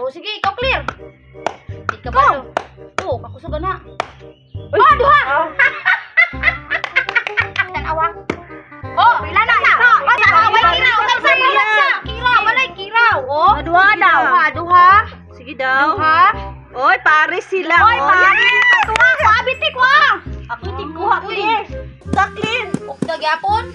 O sige, ikaw clear. Di ka ba? Oh, kakusog na. Oh, duha. Tanawa. Oh, pila na. Basta walay kiraw, sa sa. Kiraw, walay kiraw. Oh. Duha daw. Duha, duha. Sige daw. Duha. Oy, pares sila. Oy, pares. Tuwa, kuha biti kuha. Ako tigkuha clear. Sa clear. Ukda gyapon.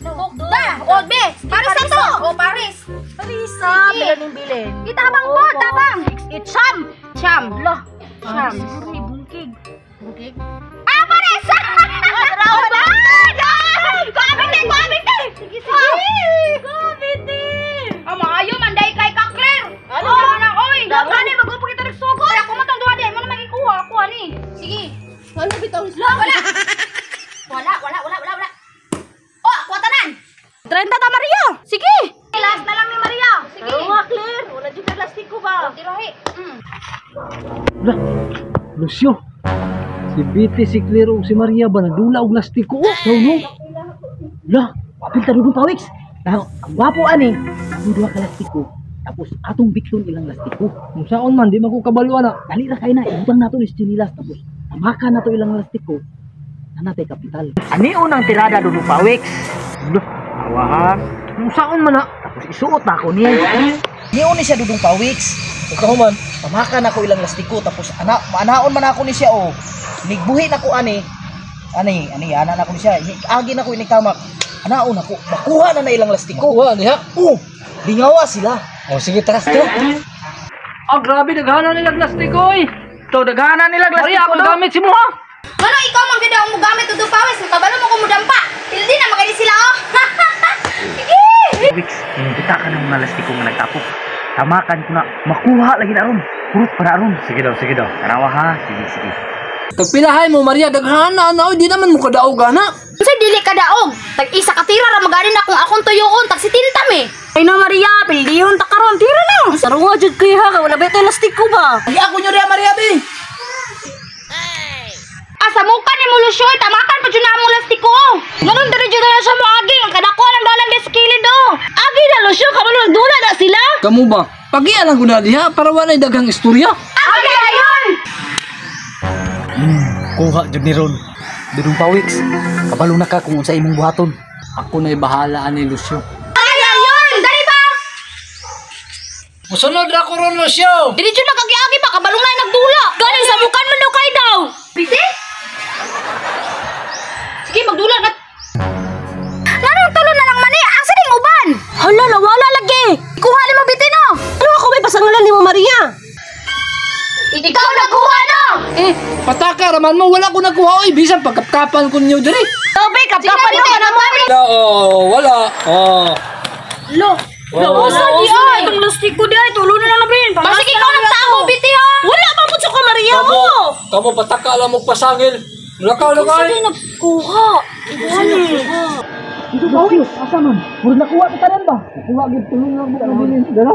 Ukda. O, be. Pares na to. O, pares. Parisa, Sige. pila ning bilin. Itabang po, tabang. 6 8 siyam. Siyam. Lah. Siyam. Siguro ni bungkig. Bungkig. Ah, pares! Oh, ba? Kuha biti, kuha biti. Sige, sige. Kuha biti. Ah, maayo man dai kay ka clear. Ano? Oh, na oy. Daw gani mag-upo kita nagsugod. Ako mo tong duha di mo na magikuha ako ani. Sige. Ano bitaw? Wala. Wala, wala, wala, wala, wala. Oh, kuha tanan. 30 ta Maria. Sige. Last na lang ni Maria. Sige. Sige. Clear. Wala jud ka lastiko ba? Tirahi. Lah, Lucio. Si Betty, si Claire ug si Maria ba nagdula og lastiko? Oh, daw no. Lah, apil ta dudong pawiks. Nah, ang gwapo ani, ang duha ka lastiko. Tapos atong bikton ilang lastiko. Kung saon man, di man ko kabalo ana. Dali ra kay na ibutang nato ni chinilas tapos tamakan nato ilang lastiko. Nanatay kapital. Ani unang tirada dudong pawiks. Lah, Awa ha. Kung saon man na. Tapos isuot na ako niya. Niyon ni siya dudong pawiks. Ikaw man. Tamakan ako ilang lastiko tapos ana maanaon man ako ni siya oh. Nigbuhi na ko ani. Ani ani ana na ko ni siya. Agi na ko ini tamak. Anaon ako makuha na na ilang lastiko. Kuha diha. Oh, lingawa sila. O sige, tara, tara. Ah, grabe, daghana nila lastiko oy. To daghana nila Maria, ako gamit si mo ha. Ngano ikaw man gyud ang mogamit og pawis, kabalo mo ko mudampa. Pildi na magani sila oh. Sige. Pawiks, kita ka ng mga lastiko nga nagtapok. Tamakan ko na makuha lagi na ron. Purot para ron. Sige daw, sige daw. Tanawa ha. Sige, sige. Tagpilahay mo, Maria, daghana na oy, di naman mo kadaog ana. Unsa dili ka daog? Tag isa ka tira ra magani na kung akong tuyoon, tag si tinta me. Ay na Maria, pildihon ta karon, tira na. Sarunga jud kay ha, kay wala ba lastiko ba? Agi ako nyo diha Maria bi. Asa mo ka ni mo Lucio, tamakan pa jud na among lastiko. Nganon diri jud na siya moagi, ang kadako lang dalan di sa kilid oh. Agi na Lucio, kabalo nagdula na sila. Kamu ba? Pagialan ko na diha para walay daghang istorya. Agi ayon. Kuha jud ni ron. Dudong pawiks. Kabalo na ka kung unsa imong buhaton. Ako na'y bahala ani Lucio. Agi ayon, dali ba? Musunod ra ko ron, Lucio. Dili jud nagagi-agi pa kabalo na nagdula. Galing sa mukan man daw kay daw. Biti? Sige, magdula na. Nganong tulo na lang mani? Asa ning uban? Hala, nawala lagi. Kuha nimo biti no. Ano ako may pasangalan nimo Maria? Ikaw nagkuha no. Pataka raman mo, wala ko nakuha oy, bisan pagkapkapan ko ninyo diri. Tobe, kapkapan ko na mo. Wala, oh, wala. Oh. Lo. Oh. Usa di ay. Itong lastiko di ay, tulo na lang na bin. Basig ikaw nagtamo biti ha. Wala pa mo ko Maria Kamo, mo. kamo pataka lang mo pasangil. Lakaw lakay. Sino nagkuha? Dito pawiks, asa man? Murag nakuha ta tanan ba? Kuha gid tulong lang mo kabilin. Dara.